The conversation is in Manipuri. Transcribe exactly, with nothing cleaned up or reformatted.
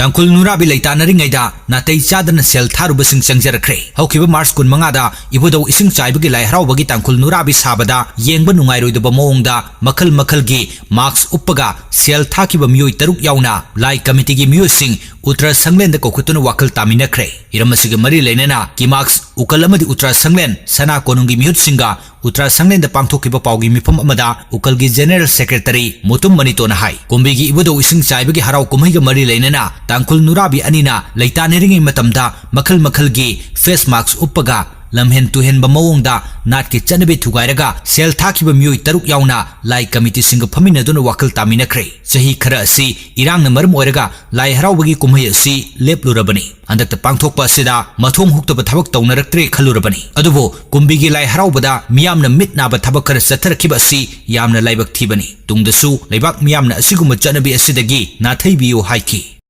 ꯇꯥꯡꯈꯨꯜ ꯅꯨꯔꯥꯕꯤ ꯂꯩꯇꯥꯅꯔꯤꯉꯩꯗ ꯅꯥꯇꯩ ꯆꯥꯗꯅ ꯁꯦꯜ ꯊꯥꯔꯨꯕꯁꯤꯡ ꯆꯪꯖꯔꯛꯈ꯭ꯔꯦ꯫ ꯍꯧꯈꯤꯕ ꯃꯥꯔꯆ ꯀꯨꯟꯃꯉꯥꯗ ꯏꯕꯨꯙꯧ ꯏꯁꯤꯡ ꯆꯥꯏꯕꯒꯤ ꯂꯥꯏ ꯍꯔꯥꯎꯕꯒꯤ ꯇꯥꯡꯈꯨꯜ ꯅꯨꯔꯥꯕꯤ ꯁꯥꯕꯗ ꯌꯦꯡꯕ ꯅꯨꯡꯉꯥꯏꯔꯣꯏꯗꯕ ꯃꯑꯣꯡꯗ ꯃꯈꯜ ꯃꯈꯜꯒꯤ ꯃꯥꯛꯁ ꯎꯞꯄꯒ ꯁꯦꯜ ꯊꯥꯈꯤꯕ ꯃꯤꯑꯣꯏ ꯇꯔꯨꯛ ꯌꯥꯎꯅ ꯂꯥꯏ ꯀꯃꯤꯇꯤꯒꯤ ꯃꯤꯑꯣꯏꯁꯤꯡ ꯎꯇ꯭ꯔꯥ ꯁꯪꯂꯦꯟꯗ ꯀꯧꯈꯠꯇꯨꯅ ꯋꯥꯈꯜ ꯇꯥꯃꯤꯟꯅꯈ꯭ꯔꯦ꯫ ꯍꯤꯔꯝ ꯑꯁꯤꯒ ꯃꯔꯤ ꯂꯩꯅꯅ ꯀꯤꯃꯥꯛꯁ, ꯎꯀꯜ ꯑꯃꯗꯤ ꯎꯇ꯭ꯔꯥ ꯁꯪꯂꯦꯟ ꯁꯅꯥ ꯀꯣꯅꯨꯡꯒꯤ ꯃꯤꯍꯨꯠꯁꯤꯡꯒ ꯎꯇ꯭ꯔꯥ ꯁꯪꯂꯦꯟꯗ ꯄꯥꯡꯊꯣꯛꯈꯤꯕ ꯄꯥꯎꯒꯤ ꯃꯤꯐꯝ ꯑꯃꯗ ꯎꯀꯜꯒꯤ ꯖꯦꯅꯦꯔꯦꯜ ꯁꯦꯀ꯭ꯔꯦꯇꯔꯤ ꯃꯨꯇꯨꯝ ꯃꯅꯤꯇꯣꯅ ꯍꯥꯏ, ꯀꯨꯝꯕꯤꯒꯤ ꯏꯕꯨꯙꯧ ꯏꯁꯤꯡ ꯆꯥꯏꯕꯒꯤ ꯍꯔꯥꯎ ꯀꯨꯝꯍꯩꯒ ꯃꯔꯤ ꯂꯩꯅꯅ ꯇꯥꯡꯈꯨꯜ ꯅꯨꯔꯥꯕꯤ ꯑꯅꯤꯅ ꯂꯩꯇꯥꯅꯔꯤꯉꯩ ꯃꯇꯝꯗ ꯃꯈꯜ ꯃꯈꯜꯒꯤ ꯐꯦꯁ ꯃꯥꯛꯁ ꯎꯞꯄꯒ ꯂꯝꯍꯦꯟ ꯇꯨꯍꯦꯟꯕ ꯃꯑꯣꯡꯗ ꯅꯥꯠꯀꯤ ꯆꯠꯅꯕꯤ ꯊꯨꯒꯥꯏꯔꯒ ꯁꯦꯜ ꯊꯥꯈꯤꯕ ꯃꯤꯑꯣꯏ ꯇꯔꯨꯛ ꯌꯥꯎꯅ ꯂꯥꯏ ꯀꯃꯤꯇꯤꯁꯤꯡꯒ ꯐꯝꯃꯤꯟꯅꯗꯨꯅ ꯋꯥꯈꯜ ꯇꯥꯃꯤꯟꯅꯈ꯭ꯔꯦ꯫ ꯆꯍꯤ ꯈꯔ ꯑꯁꯤ ꯏꯔꯥꯡꯅ ꯃꯔꯝ ꯑꯣꯏꯔꯒ ꯂꯥꯏ ꯍꯔꯥꯎꯕꯒꯤ ꯀꯨꯝꯍꯩ ꯑꯁꯤ ꯂꯦꯞꯂꯨꯔꯕꯅꯤ꯫ ꯍꯟꯗꯛꯇ ꯄꯥꯡꯊꯣꯛꯄ ꯑꯁꯤꯗ ꯃꯊꯣꯡ ꯍꯨꯛꯇꯕ ꯊꯕꯛ ꯇꯧꯅꯔꯛꯇ꯭ꯔꯦ ꯈꯜꯂꯨꯔꯕꯅꯤ꯫ ꯑꯗꯨꯕꯨ ꯀꯨꯝꯕꯤꯒꯤ ꯂꯥꯏ ꯍꯔꯥꯎꯕꯗ ꯃꯤꯌꯥꯝꯅ ꯃꯤꯠ ꯅꯥꯕ ꯊꯕꯛ ꯈꯔ ꯆꯠꯊꯔꯛꯈꯤꯕ ꯑꯁꯤ ꯌꯥꯝꯅ ꯂꯥꯏꯕꯛ ꯊꯤꯕꯅꯤ꯫ ꯇꯨꯡꯗꯁꯨ ꯂꯩꯕꯥꯛ ꯃꯤꯌꯥꯝꯅ ꯑꯁꯤꯒꯨꯝꯕ ꯆꯠꯅꯕꯤ ꯑꯁꯤꯗꯒꯤ ꯅꯥꯊꯩꯕꯤꯌꯨ ꯍꯥꯏꯈꯤ꯫